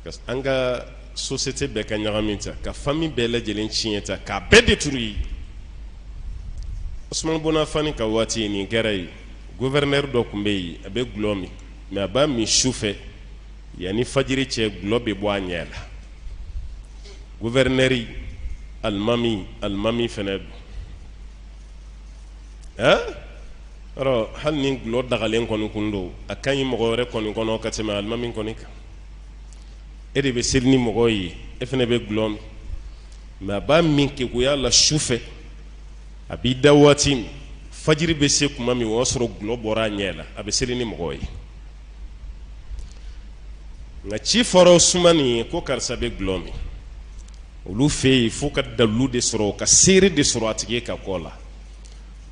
Speaker 1: ten? An ka société bɛɛ ka ɲagami ta, ka famille bɛɛ lajɛlen tiɲɛ ta, k'a bɛɛ détruire. Usumani Bun Afani ka waati, nin kɛra yen. Gouverneur dɔ tun bɛ yen, a bɛ gulɔ min, mais a b'a min su fɛ, yanni fajiri cɛ, gulɔ bɛ bɔ a ɲɛ la. Gouverneur, alimami, alimami fɛnɛ don. Ɛn yɔrɔ, hali ni gulɔ dagalen kɔni kun don, a ka ɲi mɔgɔ wɛrɛ kɔni kɔnɔ ka tɛmɛ alimami kɔni kan. E de bɛ seli ni mɔgɔw ye, e fɛnɛ bɛ gulɔ min, mais a b'a min keguya la su fɛ. A b'i da waati min, fajiri bɛ se tuma min, o y'a sɔrɔ gulɔ bɔra a ɲɛ la, a bɛ seli ni mɔgɔw ye. Nka ci fɔra Usumani ye ko karisa bɛ gulɔ min. Olu fɛ yen, f'u ka dalilu de sɔrɔ, ka seere de sɔrɔ a tigi ka kɔ la.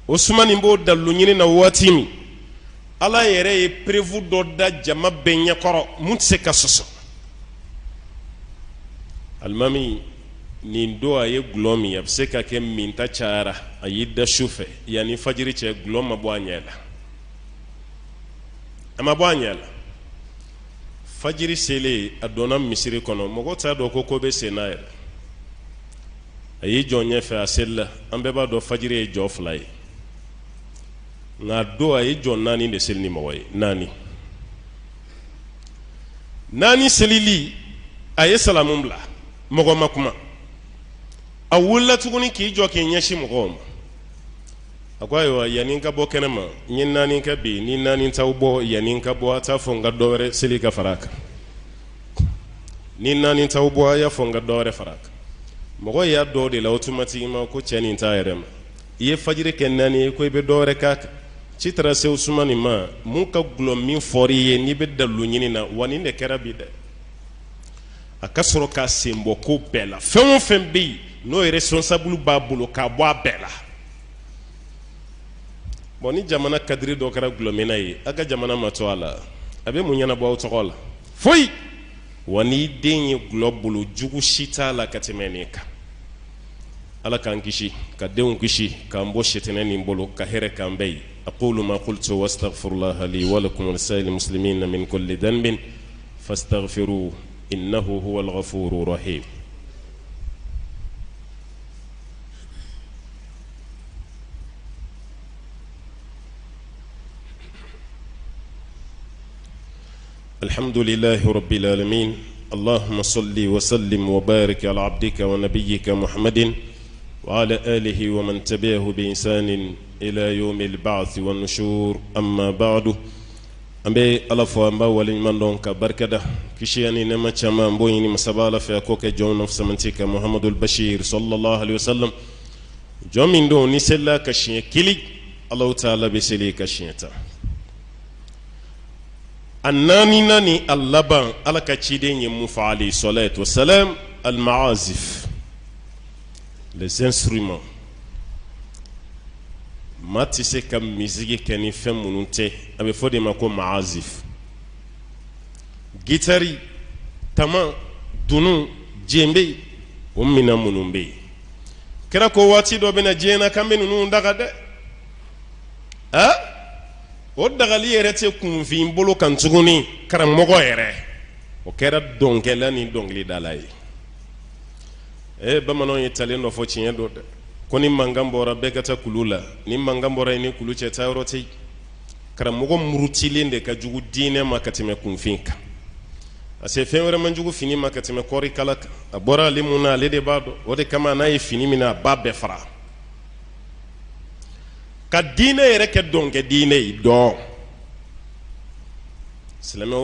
Speaker 1: Usumani b'o dalilu ɲini na waati min, Ala yɛrɛ ye preuve dɔ da jama bɛɛ ɲɛkɔrɔ mun tɛ se ka sɔsɔ. Alimami nin don, a ye gulɔ min, a bɛ se ka kɛ minta cayara, a y'i da su fɛ, yanni fajiri cɛ, gulɔ ma bɔ a ɲɛ la, a ma bɔ a ɲɛ la. Fajiri selen, a donna misiri kɔnɔ, mɔgɔ t'a dɔn ko ko bɛ sen na yɛrɛ. A y'i jɔ ɲɛfɛ, a selila. An bɛɛ b'a dɔn fajiri ye jɔ fila ye, nka don, a ye jɔ naani de seli ni mɔgɔ ye. Naani naani selili, a ye salamu bila, mɔgɔ ma kuma. A wulila tuguni k'i jɔ k'i ɲɛsin mɔgɔw ma, a ko: "Ayiwa, yanni n ka bɔ kɛnɛ ma, n ye naani kɛ bi. Ni naani t'aw bɔ yanni n ka bɔ, a t'a fɔ n ka dɔ wɛrɛ seli ka fara a kan. Ni naani t'aw bɔ, a y'a fɔ n ka dɔ wɛrɛ fara a kan." Mɔgɔ y'a dɔw de la automatiquement ko cɛ nin t'a yɛrɛ ma. I ye fajiri kɛ naani ye, ko i bɛ dɔ wɛrɛ k'a kan. Ci taara se Usumani ma, mun ka gulɔ min fɔra i ye n'i bɛ dalilu ɲini na, wa nin de kɛra bi dɛ. A ka sɔrɔ k'a sen bɔ ko bɛɛ la, fɛn o fɛn bɛ yen n'o ye responsable b'a bolo k'a bɔ a bɛɛ la. Bon, ni jamana kadiri dɔ kɛra gulɔminna ye, a ka jamana ma to a la, a bɛ mun ɲɛnabɔ aw tɔgɔ la? Foyi. Wa n'i den ye gulɔ bolo, jugu si t'a la ka tɛmɛ nin kan. Ala k'an kisi, ka denw kisi, k'an bɔ sitanɛ nin bolo, ka hɛrɛ k'an bɛɛ ye. Aqulu ma qultu wa astaghfirullaha li wa lakum wa lisa'iril muslimina min kulli dhanbin fastaghfiruhu innahu huwal ghafurur rahim. الحمد لله رب العالمين اللهم صل وسلم وبارك على عبدك ونبيك محمد وعلى آله ومن تبعه بإنسان إلى يوم البعث والنشور أما بعد an bɛ Ala fo, an b'a waleɲuman dɔn ka barikada. Kisi ani nɛɛma caman, an b'o ɲini masaba Ala fɛ, a k'o kɛ jɔn na fisamanti kan, Muhamadul Bashir sallallahu alaihi wasallam, jɔn min don n'i selila ka siɲɛ kelen, Alahu taala bɛ seli ka siɲɛ 10. A naaninan ni a laban, Ala ka ciden ye mun fɔ alayhi salatu wasalam? Al-ma'azif, les instruments. Maa tɛ se ka misigi kɛ ni fɛn minnu tɛ, a bɛ fɔ de ma ko maazif. Gitari, tama, dunun, jenbe, o minɛn minnu bɛ yen, kira ko waati dɔ bɛna diɲɛ na k'an bɛ ninnu daga dɛ. A o dagali yɛrɛ tɛ kunfin bolo kan tuguni. Karamɔgɔ yɛrɛ, o kɛra dɔnkɛla ni dɔnkilidala ye. Ee, bamananw ye talen dɔ fɔ, tiɲɛ don dɛ, ko ni mankan bɔra, bɛɛ ka taa kulu la. Ni mankan bɔra i ni kulu cɛ, taa yɔrɔ tɛ yen. Karamɔgɔ murutilen de ka jugu diinɛ ma ka tɛmɛ kunfin kan, parce que fɛn wɛrɛ man jugu fini ma ka tɛmɛ kɔɔri kala kan. A bɔra ale mun na, ale de b'a dɔn. O de kama n'a ye fini minɛ, a b'a bɛɛ fara. Ka diinɛ yɛrɛ kɛ dɔnkɛ diinɛ ye dɔn. Silamɛ,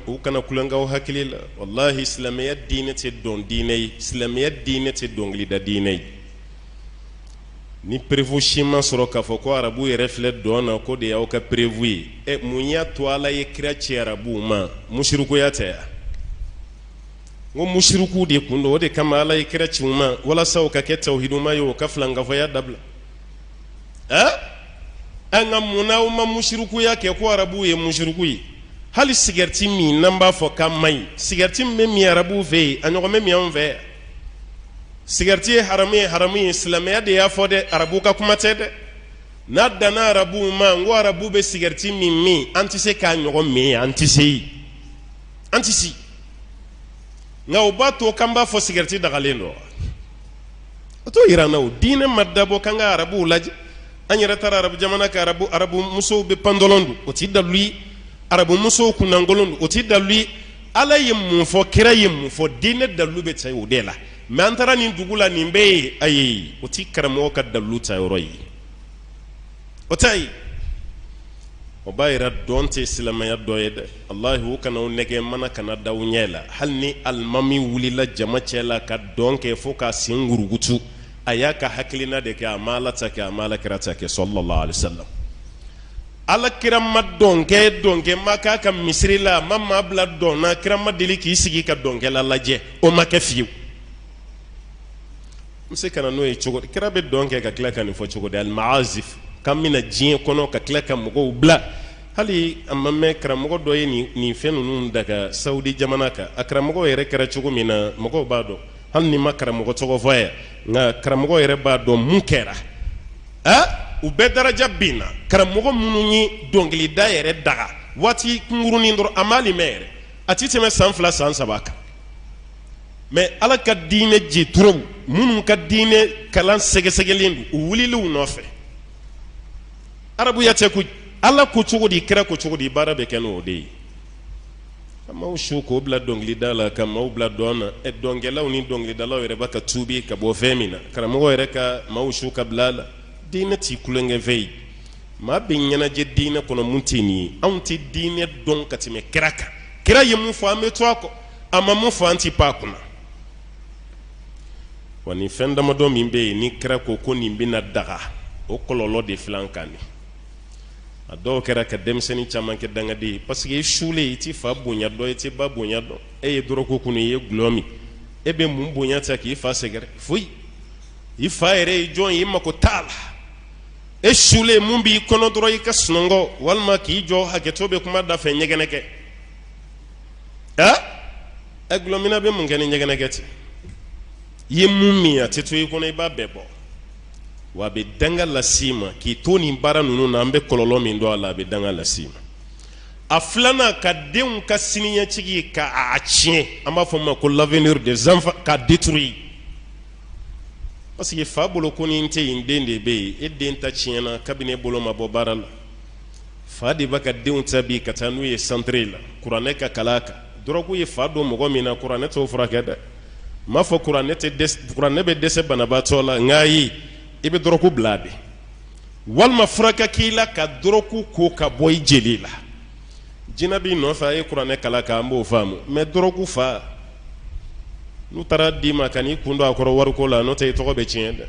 Speaker 1: u kana tulonkɛ aw hakili la. Walahi, silamɛya diinɛ tɛ dɔn diinɛ ye, silamɛya diinɛ tɛ dɔnkilida diinɛ ye. Ni preuve si ma sɔrɔ k'a fɔ ko arabu yɛrɛ filɛ dɔn na, ko de y'aw ka preuve ye. Ɛ, mun y'a to Ala ye kira ci arabuw ma? Musirikuya tɛ yan? N ko musirikuw de kun don. O de kama Ala ye kira ci u ma, walasa u ka kɛ tawhiduma ye, u ka filankafoya dabila. Ɛ, nka mun na aw ma musirikuya kɛ ko arabuw ye musiriku ye? Hali sigɛriti min n'an b'a fɔ k'a man ɲi, sigɛriti min bɛ min arabuw fɛ yen, a ɲɔgɔn bɛ min anw fɛ yan. Sigɛriti ye haramu ye, haramu ye, silamɛya de y'a fɔ dɛ, arabu ka kuma tɛ dɛ. N'a danna arabuw ma, n ko arabu bɛ sigɛriti min min, an tɛ se k'a ɲɔgɔn min, an tɛ se, an tɛ se. Nka o b'a to k'an b'a fɔ sigɛriti dagalen don, o t'o yira an na. O diinɛ ma dabɔ k'an ka arabuw lajɛ. An yɛrɛ taara arabu jamana kan, arabu musow bɛ pantalon don, o ti dalu ye. Arabu musow kunnankolon don, o ti dalu ye. Ala ye mun fɔ, kira ye mun fɔ, diinɛ dalu bɛ ta o de la. Mɛ an taara nin dugu la, nin bɛɛ ye, ayi, o ti karamɔgɔ ka dalu ta yɔrɔ ye, o t'a ye. O b'a yira dɔn tɛ silamɛya dɔ ye dɛ. Walahi, u kana nɛgɛ mana kana da u ɲɛ la. Hali ni alimami wulila jama cɛ la ka dɔn kɛ fo k'a sen wurukutu, a y'a ka hakilina de kɛ, a ma Ala ta kɛ, a ma Ala kira ta kɛ sallallahu alaihi wasallam. Ala kira ma dɔn kɛ, dɔn kɛ ma k'a ka misiri la, a ma maa bila dɔn na. Kira ma deli k'i sigi ka dɔnkɛla lajɛ, o ma kɛ fiyewu. N bɛ se ka na n'o ye cogo di? Kira bɛ dɔn kɛ ka tila ka nin fɔ cogo di? Almaazif, k'an bɛna diɲɛ kɔnɔ ka tila ka mɔgɔw bila. Hali a ma mɛn, karamɔgɔ dɔ ye nin fɛn ninnu daga Sawudi jamana kan. A karamɔgɔ yɛrɛ kɛra cogo min na, mɔgɔw b'a dɔn. Hali ni ma karamɔgɔ tɔgɔ fɔ yan, nka karamɔgɔ yɛrɛ b'a dɔn mun kɛra. A u bɛɛ daraja binna. Karamɔgɔ minnu ye dɔnkilida yɛrɛ daga waati kunkurunin dɔrɔn, a m'ale mɛn yɛrɛ, a ti tɛmɛ san 2, san 3 kan. Mɛ Ala ka diinɛ jeturaw minnu ka diinɛ kalan sɛgɛsɛgɛlen don, u wulila u nɔfɛ. Arabuya tɛ ko Ala ko cogo di, kira ko cogo di, baara bɛ kɛ n'o de ye. Ka maaw su k'o bila dɔnkilida la, ka maaw bila dɔn na. Ɛ, dɔnkɛlaw ni dɔnkilidalaw yɛrɛ b'a ka tuubi ka bɔ fɛn min na, karamɔgɔ yɛrɛ ka maaw su ka bila a la. Diinɛ t'i tulonkɛfɛn ye. Maa bɛ ɲɛnajɛ diinɛ kɔnɔ, mun tɛ nin ye? Anw tɛ diinɛ dɔn ka tɛmɛ kira kan. Kira ye mun fɔ, an bɛ to a kɔ. A ma mun fɔ, an ti pan a kunna. Wa nin fɛn damadɔ min bɛ yen ni kira ko ko nin bɛna daga, o kɔlɔlɔ de filɛ an kan nin. A dɔw kɛra ka denmisɛnnin caman kɛ dangaden ye, parce que i sulen, i t'i fa bonya dɔn, i t'i ba bonya dɔn. E ye dɔrɔgu kunu, i ye gulɔ min, e bɛ mun bonya ta k'i fa sɛgɛrɛ? Foyi. I fa yɛrɛ ye jɔn ye, i mako t'a la. E sulen, mun b'i kɔnɔ dɔrɔn, i ka sunɔgɔ walima k'i jɔ, hakɛto bɛ kuma da fɛ, ɲɛgɛnɛ kɛ. Ɛ, gulɔminna bɛ mun kɛ ni ɲɛgɛnɛ kɛ ten? I ye mun min, a tɛ to i kɔnɔ, i b'a bɛɛ bɔ. Wa a bɛ danga las'i ma k'i to nin baara ninnu na. An bɛ kɔlɔlɔ min dɔn a la, a bɛ danga las'i ma. A filanan, ka denw ka siniɲɛsigi ka a tiɲɛ, an b'a fɔ ma ko l'avenir des enfants, k'a détruire, parce que fa bolo ko ni n tɛ yen, den de bɛ yen. E den ta tiɲɛna kabini e bolo ma bɔ baara la. Fa de b'a ka denw ta bi ka taa n'u ye centre la, kuranɛ ka kalan a kan. Dɔrɔgu ye fa don mɔgɔ min na, kuranɛ t'o furakɛ dɛ. N m'a fɔ kuranɛ tɛ kuranɛ bɛ dɛsɛ banabaatɔ la, nka ayi, i bɛ dɔrɔgu bila de, walima furakɛ k'i la ka dɔrɔgu ko ka bɔ i jeli la. Jinɛ b'i nɔfɛ, a ye kuranɛ kalan k'an b'o faamu, mais dɔrɔgu fa, n'u taara d'i ma, ka n'i kun don a kɔrɔ wariko la, n'o tɛ i tɔgɔ bɛ tiɲɛ dɛ.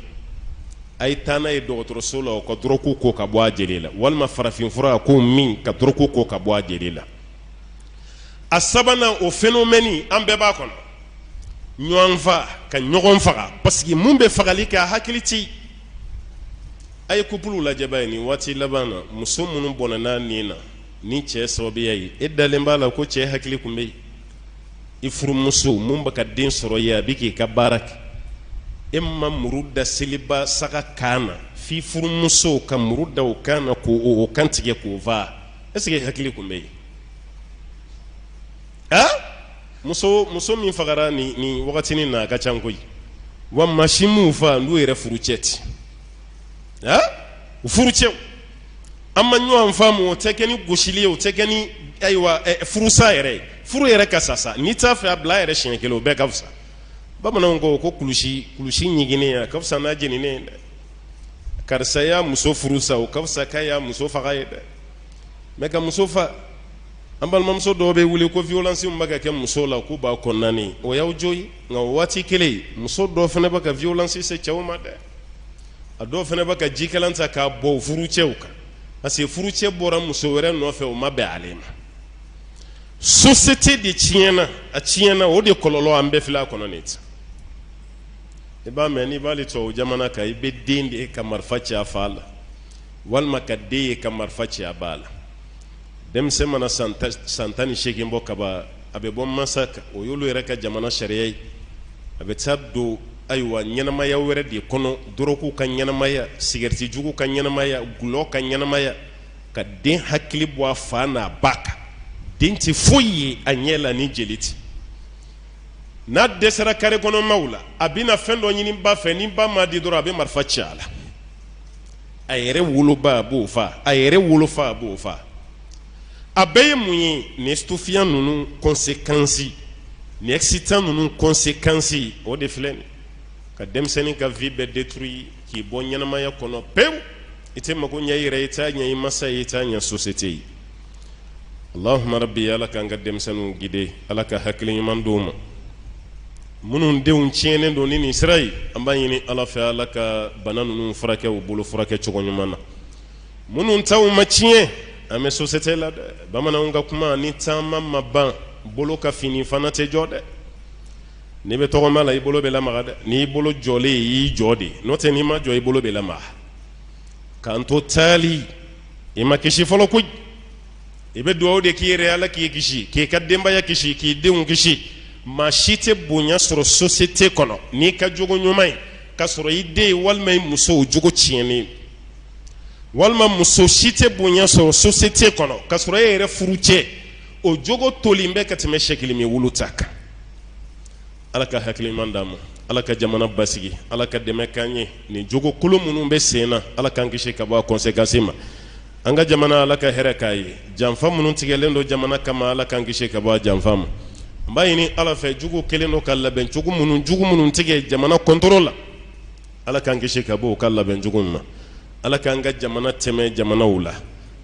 Speaker 1: A ye taa n'a ye dɔgɔtɔrɔso la, o ka dɔrɔgu ko ka bɔ a jeli la, walima farafinfura k'o min ka dɔrɔgu ko ka bɔ a jeli la. A sabanan, o phénomène an bɛɛ b'a kɔnɔ, ɲɔgɔn fa, ka ɲɔgɔn faga, parce que mun bɛ fagali kɛ, a hakili ti. A ye couple lajɛ ba ye nin waati laban na, muso minnu bɔnɛna nin na ni cɛ sababuya ye, e dalen b'a la ko cɛ hakili tun bɛ yen. I furumuso mun bɛ ka den sɔrɔ ye, a bɛ k'i ka baara kɛ, e ma muru da seliba saga kan na f'i furumuso ka muru da o kan na k'o kan tigɛ k'o faa. Est ce que hakili tun bɛ yen? A muso min fagara nin wagatinin na, a ka ca koyi. Wa maa si m'u fa n'u yɛrɛ furucɛ ti u furucɛw. An ma ɲɔgɔn faamu. O tɛ kɛ ni gosili ye, o tɛ kɛ ni, ayiwa, furusa yɛrɛ ye. Furu yɛrɛ ka sa sa, n'i t'a fɛ, a bila yɛrɛ siɲɛ kelen, o bɛɛ ka fisa. Bamananw ko ko kulusi ɲiginnen, a ka fisa n'a jeninen ye dɛ. Karisa y'a muso furu sa, o ka fisa k'a y'a muso faga ye dɛ. Mais ka muso fa, an balimamuso dɔw bɛ wuli ko violence min bɛ ka kɛ muso la, k'u b'a kɔnɔna, o y'aw jo ye. Nka o waati kelen, muso dɔw fana bɛ ka violence se cɛw ma dɛ. A dɔw fana bɛ ka jikalan ta k'a bɔ furucɛw kan, parce que furucɛ bɔra muso wɛrɛ nɔfɛ, o ma bɛn ale ma. Société de tiɲɛna, a tiɲɛna, o de kɔlɔlɔ an bɛɛ filɛ a kɔnɔ nin ten. I b'a mɛn, n'i b'ale tubabu jamana kan, i bɛ den de ye ka marifa ci a fa la, walima ka den ye ka marifa ci a ba la. Denmisɛn mana san 18 bɔ kaban, a bɛ bɔ masa kan, o y'olu yɛrɛ ka jamana sariya ye. A bɛ taa don, ayiwa, ɲɛnamaya wɛrɛ de kɔnɔ, dɔrɔguw ka ɲɛnamaya, sigɛriti jugu ka ɲɛnamaya, gulɔ ka ɲɛnamaya, ka den hakili bɔ a fa n'a ba kan. Den tɛ foyi ye a ɲɛ la ni jeli tɛ. N'a dɛsɛra kare kɔnɔ maaw la, a bɛna fɛn dɔ ɲini ba fɛ. Ni ba ma di dɔrɔn, a bɛ marifa ci a la. A yɛrɛ woloba, a b'o fa, a yɛrɛ wolofa, a b'o fa. A bɛɛ ye mun ye? Nin stupéfiant ninnu conséquence, nin excitant ninnu conséquence, o de filɛ nin, ka denmisɛnnin ka vie bɛɛ détruire, k'i bɔ ɲɛnamaya kɔnɔ pewu. I tɛ mago ɲɛ i yɛrɛ, i t'a ɲɛ i masa ye, i t'a ɲɛ société ye. Allahumma rabbi, Ala k'an ka denmisɛnninw guider, Ala ka hakili ɲuman d'u ma. Minnu denw tiɲɛnen don ni nin sira ye, an b'a ɲini Ala fɛ, Ala ka bana ninnu furakɛ u bolo furakɛ cogo ɲuman na. Minnu taw ma tiɲɛ, an bɛ société la dɛ. Bamananw ka kuma, ni taama ma ban, bolo ka fini fana tɛ jɔ dɛ. N'i bɛ tɔgɔma la, i bolo bɛ lamaga dɛ. N'i bolo jɔlen, i y'i jɔ de, n'o tɛ n'i ma jɔ, i bolo bɛ lamaga. K'an to taali, i ma kisi fɔlɔ koyi. I bɛ dugawu de k'i yɛrɛ, Ala k'i kisi, k'i ka denbaya kisi, k'i denw kisi. Maa si tɛ bonya sɔrɔ société kɔnɔ n'i ka jogo ɲuman ye, k'a sɔrɔ i den walima i muso jogo tiɲɛnen, walima muso si tɛ bonya sɔrɔ société kɔnɔ k'a sɔrɔ e yɛrɛ furucɛ, o jogo tolen bɛ ka tɛmɛ sɛkilimi wulu ta kan. Ala ka hakili ɲuman d'an ma, Ala ka jamana basigi, Ala ka dɛmɛ k'an ye. Nin jogo kolon minnu bɛ sen na, Ala k'an kisi ka bɔ a conséquence ma. An ka jamana, Ala ka hɛrɛ k'a ye. Janfa minnu tigɛlen don jamana kama, Ala k'an kisi ka bɔ a janfa ma. N b'a ɲini Ala fɛ, jugu kɛlen don ka labɛn cogo minnu, jugu minnu tigɛ jamana contre la, Ala k'an kisi ka bɔ u ka labɛn cogo ma. Ala k'an ka jamana tɛmɛ jamanaw la.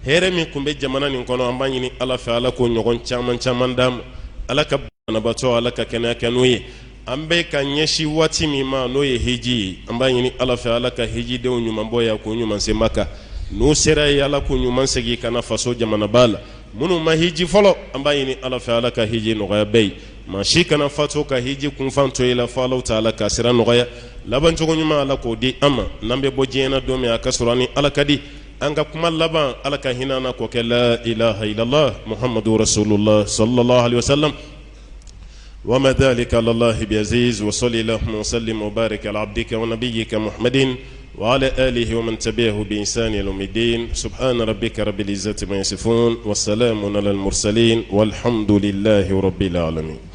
Speaker 1: Hɛrɛ min tun bɛ jamana nin kɔnɔ, an b'a ɲini Ala fɛ, Ala k'o ɲɔgɔn caman caman d'an ma. Ala ka banabaatɔ, Ala ka kɛnɛya kɛ n'o ye. An bɛ ka ɲɛsin waati min ma, n'o ye hiji ye, an b'a ɲini Ala fɛ, Ala ka hijidenw ɲuman bɔ yan k'o ɲuman se Maka. N'u sera yen, Ala k'u ɲuman segin ka na faso jamanaba la. Minnu ma hiji fɔlɔ, an b'a ɲini Ala fɛ, Ala ka hiji nɔgɔya bɛɛ ye. Maa si kana fatu ka hiji kunfan to i la, fo Alahu taala ka sira nɔgɔya. Labancogo ɲuman, Ala k'o di an ma. N'an bɛ bɔ diɲɛ na don min, a ka sɔrɔ an ni Ala ka di. An ka kuma laban, Ala ka hinɛ an na k'o kɛ la ilaha illallah muhammadu rasulullah sallallahu alaihi wasallam. وما ذلك على الله بعزيز. وصلي اللهم وسلم وبارك على عبدك ونبيك محمد وعلى آله ومن تبعه بإحسان إلى يوم الدين. سبحان ربك رب العزة ما يصفون، وسلام على المرسلين، والحمد لله رب العالمين.